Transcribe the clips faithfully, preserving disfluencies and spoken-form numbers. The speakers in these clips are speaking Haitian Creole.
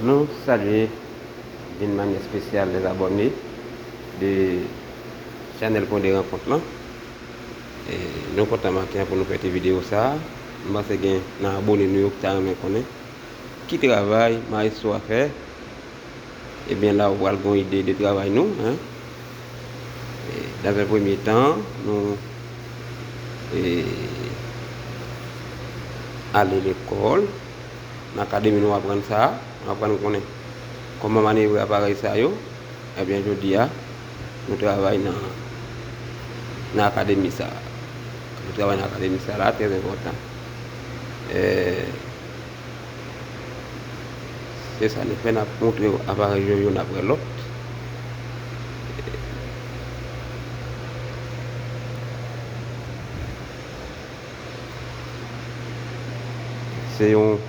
Nou salye d'une manière spéciale les abonnés de Chanèl Pwen de Rankont lan. E nou kontan maten an pou nou fè ti videyo sa a. M panse gen nan abone nou yo ki ta renmen konnen ki travay Maestro a fè. Ebyen, la ou pral gen yon ide de travay nou, en. E, dans un premier temps, nou, e, ale lekòl. Nan akademi nou aprann sa, nou aprann konnen kòman manevre aparèy sa yo. Ebyen, jodi a, nou travay nan, nan akademi sa. Nou travay nan akademi sa la, trè enpòtan. E, se sa nou fè, n ap montre w aparèy yo youn apre lòt. Se yon,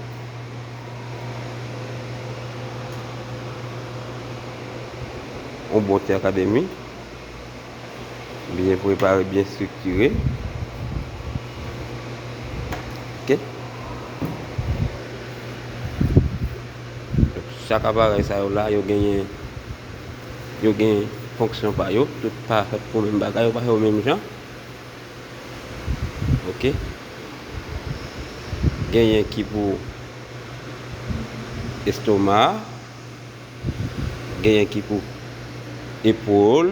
yon bon ti akademi. Byen prepare, byen estrikire. Ok. Donk, chak aparèy sa yo la, yo genyen, yo gen fonksyon pa yo. Tout pa fèt pou menm bagay, yo pa fèt menm jan. Ok. Genyen ki pou estoma, genyen ki pou epòl,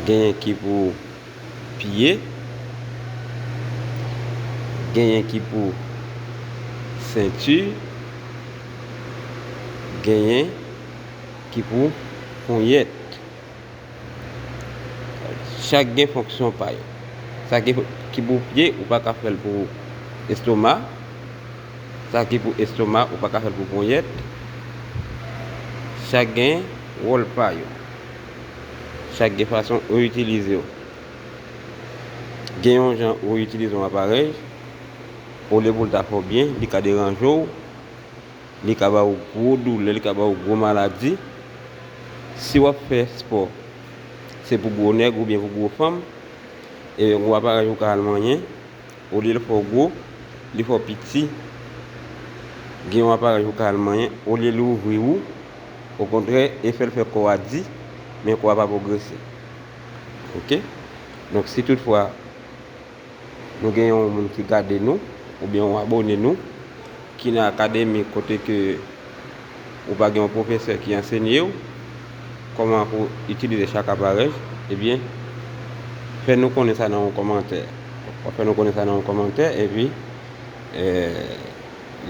genyen ki pou pye, genyen ki pou senti, genyen ki pou ponyèt. Chak gen fonksyon pa yo. Sa ki, ki pou pye, ou pa ka fè l pou estoma. Sa ki pou estoma, ou pa ka fè l pou ponyèt. Chak gen wòl pa yo. Chak gen fason ou itilize yo. Gen yon jan ou itilize yon aparèy, olye pou l ta fè w byen, li ka deranje w, li ka ba w gwo doulè, li ka ba w gwo maladi. Si w ap fè espò, se pou gwo nèg oubyen pou gwo fanm, e yon aparèy ou ka al manyen, olye l fè w gwo, li fè w piti. Gen yon aparèy ou ka al manyen, olye l ouvri w, okontrè, e fè l fè kò a di, men kò a pa pwogrese. Ok? Donk, si toutfwa nou gen yon moun ki gade nou, oubyen yon abone nou, ki nan akademi kote ke ou pa gen yon pwofesè ki ansenye w kòman pou itilize chak aparèy, ebyen, fè nou konnen sa nan yon kòmantè. W ap fè nou konnen sa nan yon kòmantè, epi, eh,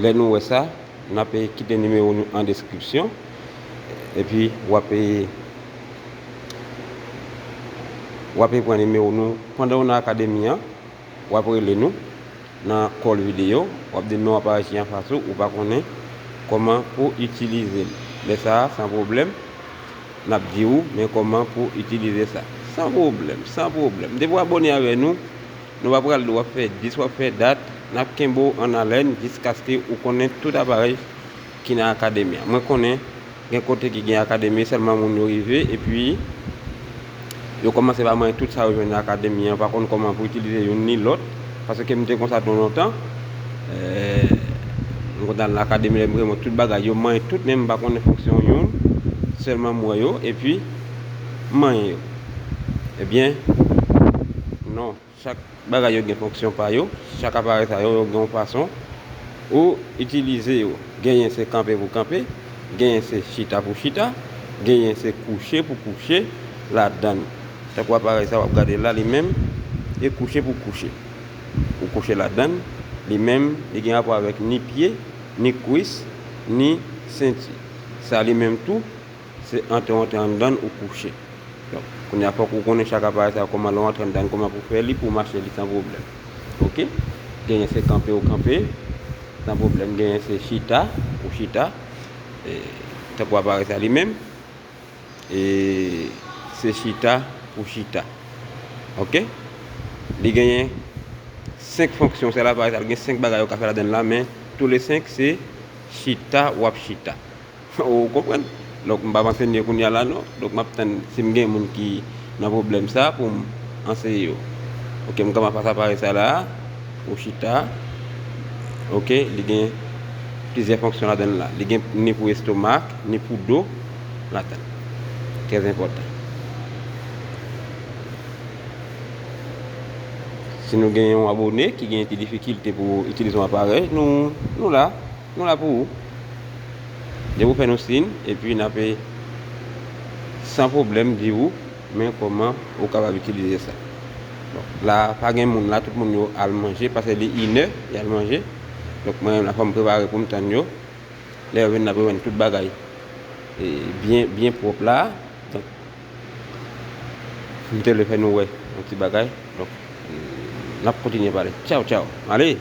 lè nou wè sa, n ap kite nimewo nou an deskripsyon, epi w ap, w ap pran nimewo nou pandan w nan akademi an, w ap rele nou nan call videyo, w ap di non, aparèy ki anfas ou, ou pa konnen kòman pou itilize l. Lè sa a, san pwoblèm, n ap di w, men kòman pou itilize sa. San pwoblèm, san pwoblèm. Depi w abone avè nou, nou pa pral di w ap fè dis, w ap fè dat, n ap kenbe w an alèn jiskaske ou konnen tout aparèy ki nan akademi an. Mwen konnen gen kote ki gen akademi, sèlman moun yo rive, epi yo kòmanse pa manyen tout sa yo jwenn nan akademi an, pa konn kòman pou itilize youn ni lòt, paske m te konsa tan lontan. Eh, m konn al nan akademi, lè m rive, mwen tout bagay, yo manyen tout, men m pa konnen fonksyon youn, sèlman m wè yo, epi m manyen yo. Ebyen, non. Chak bagay yo gen fonksyon pa yo, chak aparèy sa yo, yo gen yon fason ou itilize yo. Genyen se kanpe pou kanpe, genyen se chita pou chita, genyen se kouche pou kouche ladan l. Tankou aparèy sa w ap gade la, li menm, e kouche pou kouche. Ou kouche ladan l, li menm, li gen rapò avèk ni pye, ni kwis, ni senti. Sa li menm tou, se antre w antre anndan l ou kouche. Donk, kounye a fòk ou konnen chak aparèy sa yo, kòman lè w antre anndan l, kòman pou fè li, pou mache li san pwoblèm. Ok? Genyen se kanpe ou kanpe, san pwoblèm. Genyen se chita ou chita, e, tankou aparèy sa li menm, e, se chita ou chita. Ok? Li genyen senk fonksyon, sèl aparèy sa, li gen senk bagay ou ka fè ladan l la, men tou le senk se chita w ap chita. Ou konprann? Donk, m p ap ansenye kounye a la, non. Donk, m ap tann si m gen moun ki nan pwoblèm sa pou m anseye yo. Ok, m kanpe anfas aparèy sa la, ou chita. Ok, li gen plizyè fonksyon ladan l la. Li gen ni pou estomak, ni pou do ladan l. Trè enpòtan. Si nou gen yon abone ki gen ti difikilte pou itilize yon aparèy, nou, nou la. Nou la pou ou. Depi w fè nou siy, epi n ap san pwoblèm di ou men kòman ou kapab itilize sa. Bon, la pa gen moun la, tout moun yo al manje, paske li inè, y al manje. Donk mwen menm la, fò m prepare pou m tann yo. Lè yo vin, n ap jwenn tout bagay e byen, byen pwòp la. Donk, m te vle fè nou wè yon ti bagay. Donk, n ap kontinye pale. Tchaw, tchaw. Ale!